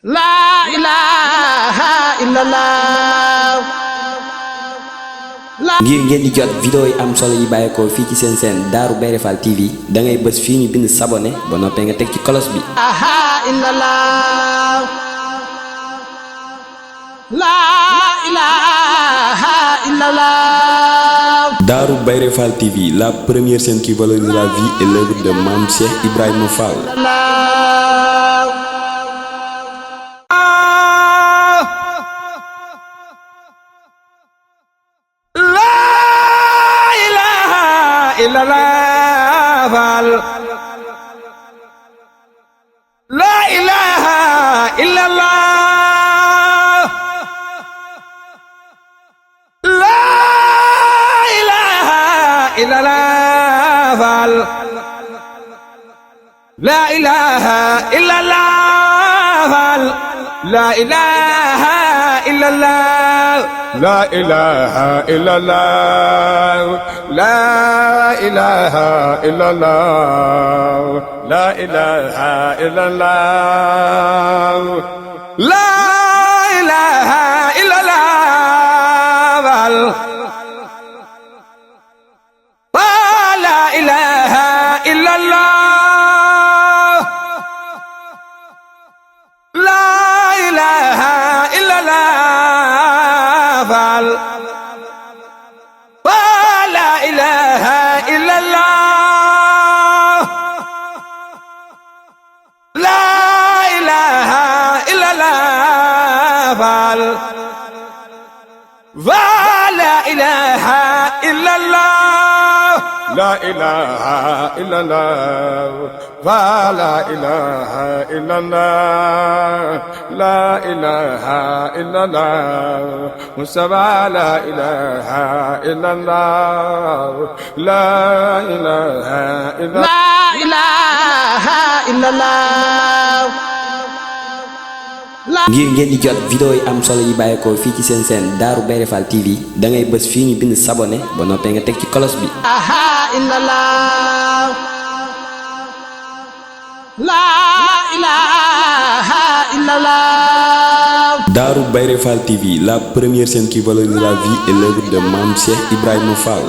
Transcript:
La ilaha illallah. ngir ngeen di jot vidéo yi am solo yi bàyyeekoo fii ci seen seen Darou Bairé Fall TV da ngay bës fii ñu bind s'abonner ba noppee nga teg ci cloche bi. La ilaha illallah. Darou Bairé Fall TV, la première chaîne qui valorise la vie et l'œuvre de Mame Cheikh Ibrahima Fall. La ilaha illallah. La ilaha illallah. La ilaha illallah. La ilaha illallah. La ilaha illallah. La ilaha illallah. La ilaha illallah. La ilaha illallah. La ilaha illallah. La ilaha illallah. La ilaha illallah. La ilaha illallah. La ilaha illallah. La ilaha illallah. La ilaha illallah. La ilaha illallah. Moustapha la ilaha illallah. La ilaha illallah. La ilaha illallah. ngir ngeen di jot vidéo yi am solo yi bàyyeekoo fii ci seen seen Darou Bairé Fall TV da ngay bës fii ñu bind s'abonner ba noppee nga teg ci cloche bi. La ilaha illallah. Darou Bairé Fall TV, la première chaîne qui valorise la vie et l'œuvre de Mame Cheikh Ibrahima Fall.